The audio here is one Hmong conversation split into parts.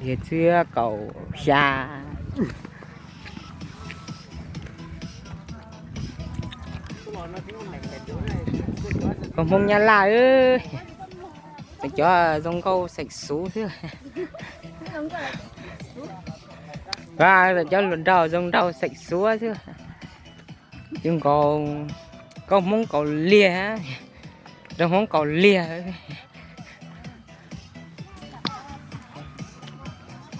Yog txhiab kaum xya. Koj Hmoob Nyab Laj, cov zoo nkauj xeem Suav xwb. Cov hluas nraug zoo nraug xeem Suav xwb. Cov nkaus, koj Hmoob Kaus Liag, nraug Hmoob Kaus Liag.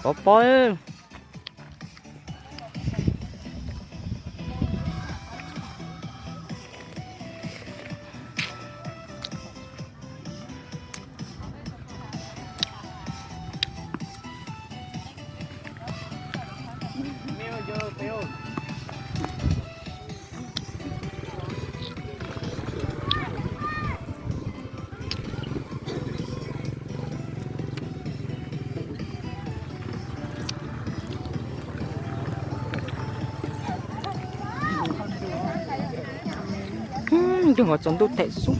Pov pob. Ntuj, ho tsaus ntuj them xub.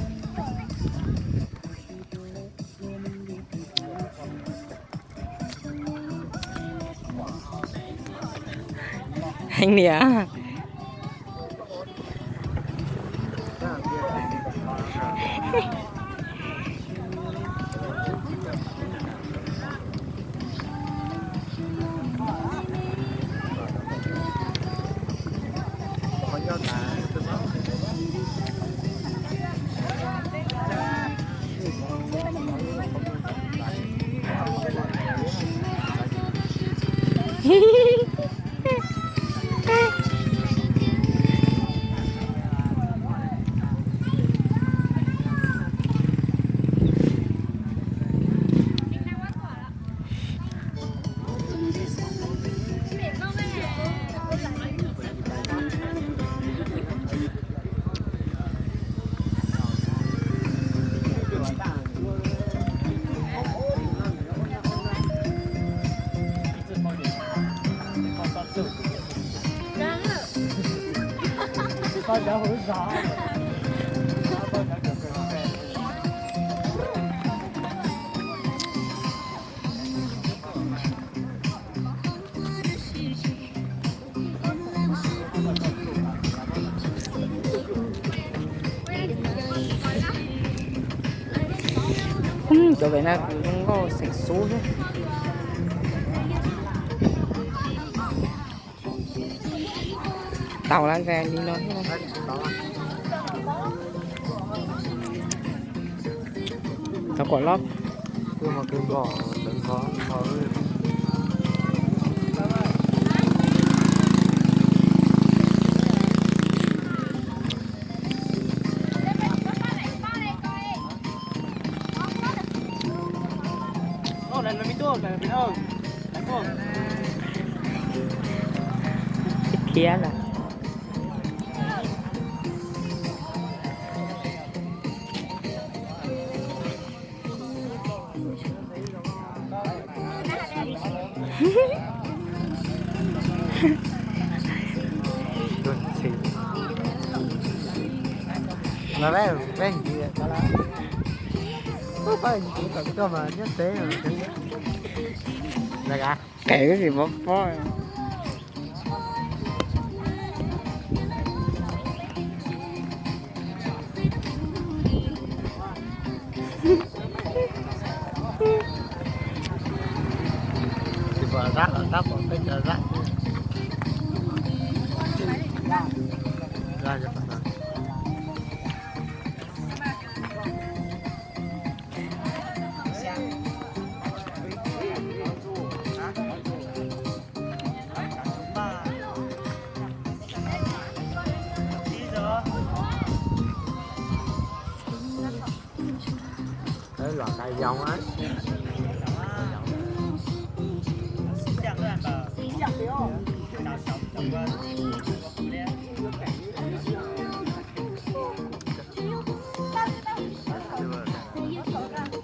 Heev niam. Cov pem no kuj zoo nkauj xeem Suav thiab. Tau lawm, li no thiab. Tau kom loj. Khiav lawm. Qev ib tsis mob pob. Tsis pom zab los tab pom peb cov zab. Los ntais yoos na.